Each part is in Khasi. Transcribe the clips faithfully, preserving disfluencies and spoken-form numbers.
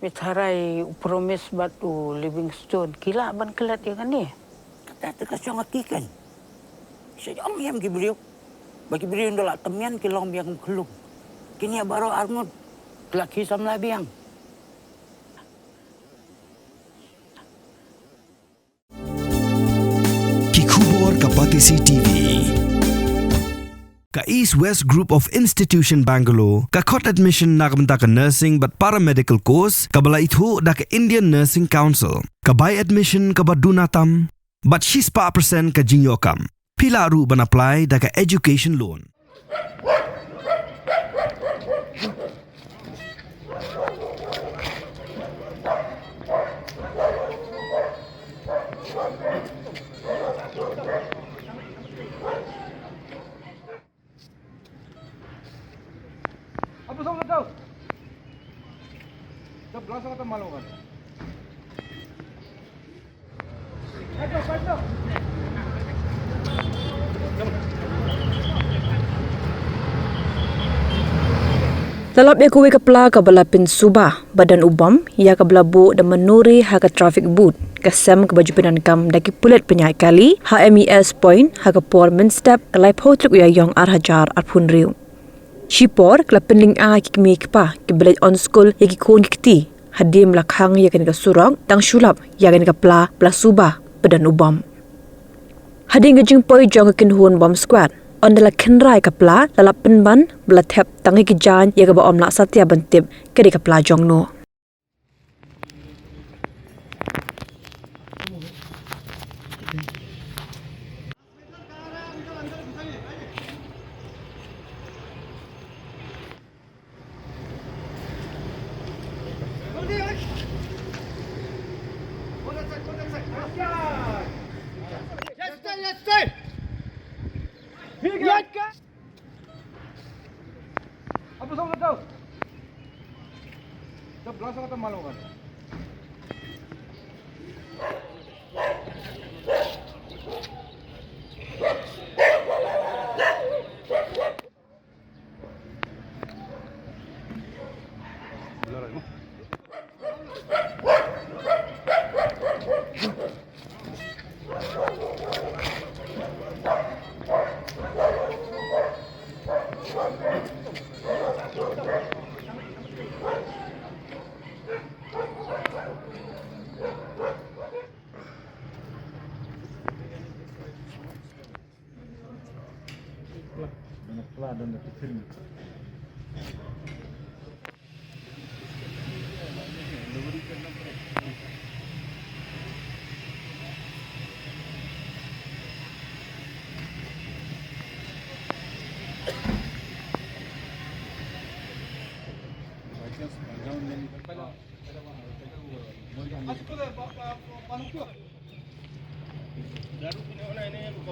Me tharai u Promise bad u Livingstone ki lah ban klet ïa kane. Kata te ka shong ha ki kan. Sha jong ïam ki briew. Ba ki briew nda la temian ki long biang kum khlung. Kine baroh arngut ki la ki samla biang. Ki khubor ka Batesi T V. Ka East West Group of Institution Bangalore ka khot admission na ka bynta ka nursing bad paramedical course kaba la ithuh da ka Indian Nursing Council. Ka bai admission kaba duna tam bad shispah percent ka jingïoh kam. Phi lah ruh ban apply da ka education loan. Apa sama kau? Kita belasah kata malu kan? Tang la ïa kawei ka pla kaba la pynsuba ba don u bom ïa kaba la buh da ma Nuri ha ka traffic booth, ka sem kaba ju pyndonkam da ki pulit pynïaid kali ha M E S Point ha ka por mynstep ka laiphew tarik u Ïaïong ar hajar arphew hynriew. Shipor ka la pynlyngngoh ïa ki kmie ki kpa kiba leit ong skul ïa ki khun ki kti hadien ba la khang ïa kane ka surok, tang shu lap ïa kane ka pla ba la suba ba don u bom. Hadien ka jingpoi jong ka kynhun bomb squad, ynda la khynra ïa ka pla la lap pynban ba la thep tang ïa ki jaiñ ïa kaba ym lah satia ban tip ka dei ka pla jong no. Apa sama kau? Kita belasah kata malu kan?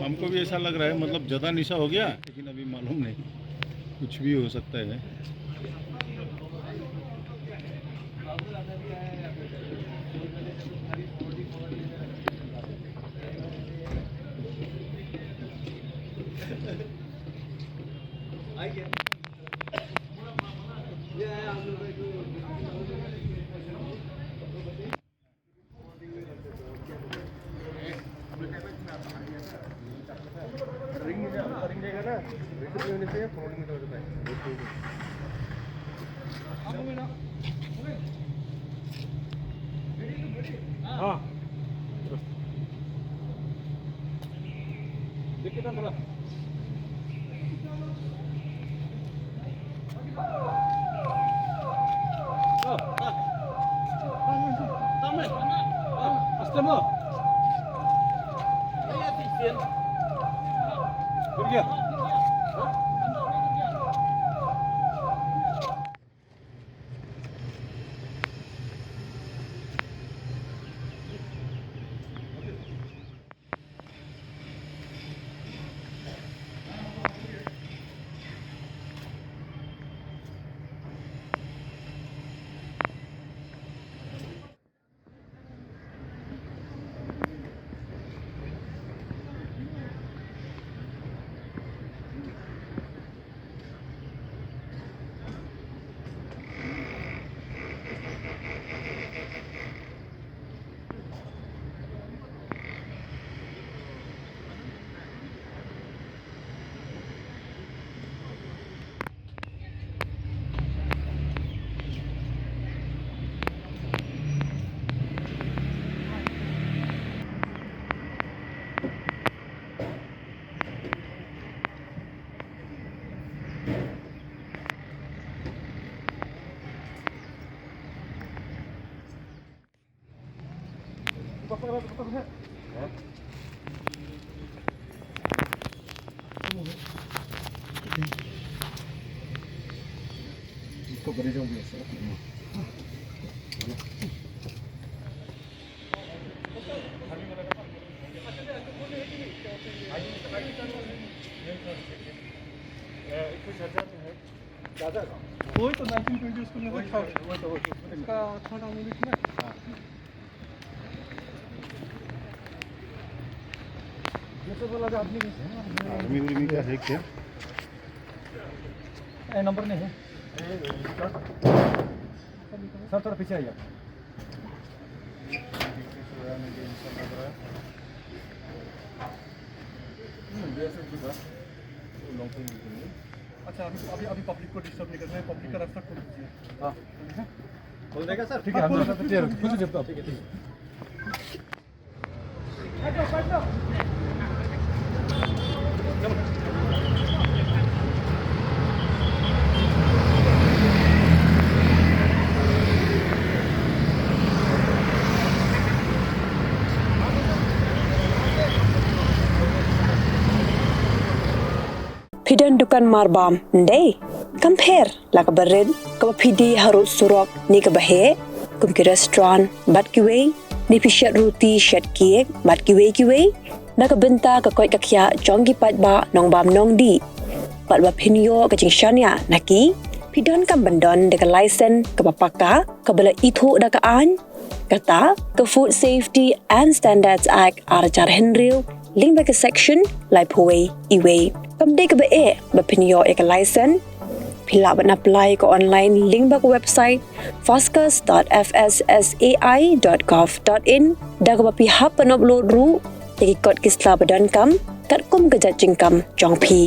हमको भी ऐसा लग रहा है, मतलब, ज़्यादा नशा हो गया, लेकिन अभी मालूम नहीं, कुछ भी हो सकता है। हाँ। देख के थोड़ा। वही तो नाइनटीन ट्वेंटी उसको मैंने था। इसका थोड़ा मिनट में। ये तो बोला आदमी नहीं है। आदमी उदमी का है क्या? ए, नंबर नहीं है। सर, थोड़ा पीछे आइए। अच्छा, अभी, अभी, अभी पब्लिक को डिस्टर्ब नहीं करना है, पब्लिक का रास्ता खोल दीजिए। हाँ। ठीक है? खोल देगा सर? ठीक है, हाँ, खोल दीजिए। कुछ जब, ठीक है, ठीक है। Phi don dukan marbam, ndei? Kam pher la kaba rit, kaba phi die harud surok ne kaba heh, kum ki restaurant bad kiwei, ne phi shet ruti, shet cake bad kiwei kiwei, na ka bynta ka koit ka khiah jong ki paidbah nongbam nongdih. Bad ba phin ïoh ka jingshaniah na ki, phi donkam ban don da ka license kaba paka, kaba la ithuh da ka aiñ, kata ka Food Safety and Standards Act ar hajar hynriew, lyngba ka section laiphew wei iwei. Kam dei kaba eh ba phin ïoh ïa ka license. Phi lah ban apply ka online lyngba ka website foscus dot F S S A I dot gov dot in, da kaba phi hap ban upload ruh ïa ki kot ki sla ba donkam katkum ka jait jingkam jong phi.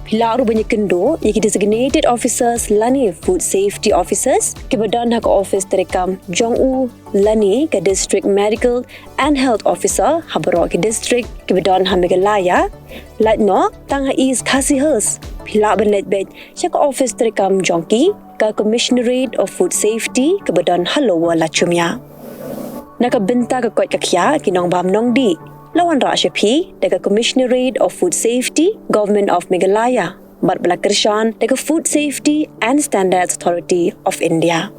Phi lah ruh ban ïakynduh ïa ki designated officers lane food safety officers kiba don ha ka office treikam jong u lane ka district medical and health officer ha baroh ki district kiba don ha Meghalaya. Lait noh tang ha East Khasi Hills, phi lah ban leit beit sha ka office treikam jong ki, ka Commissionerate of Food Safety kaba don ha Lower Lachumia. Na ka bynta ka koit ka khiah ki nongbam nongdih, la wanrah sha phi da ka Commissionerate of Food Safety, Government of Meghalaya, bad ba la kyrshan da ka Food Safety and Standards Authority of India.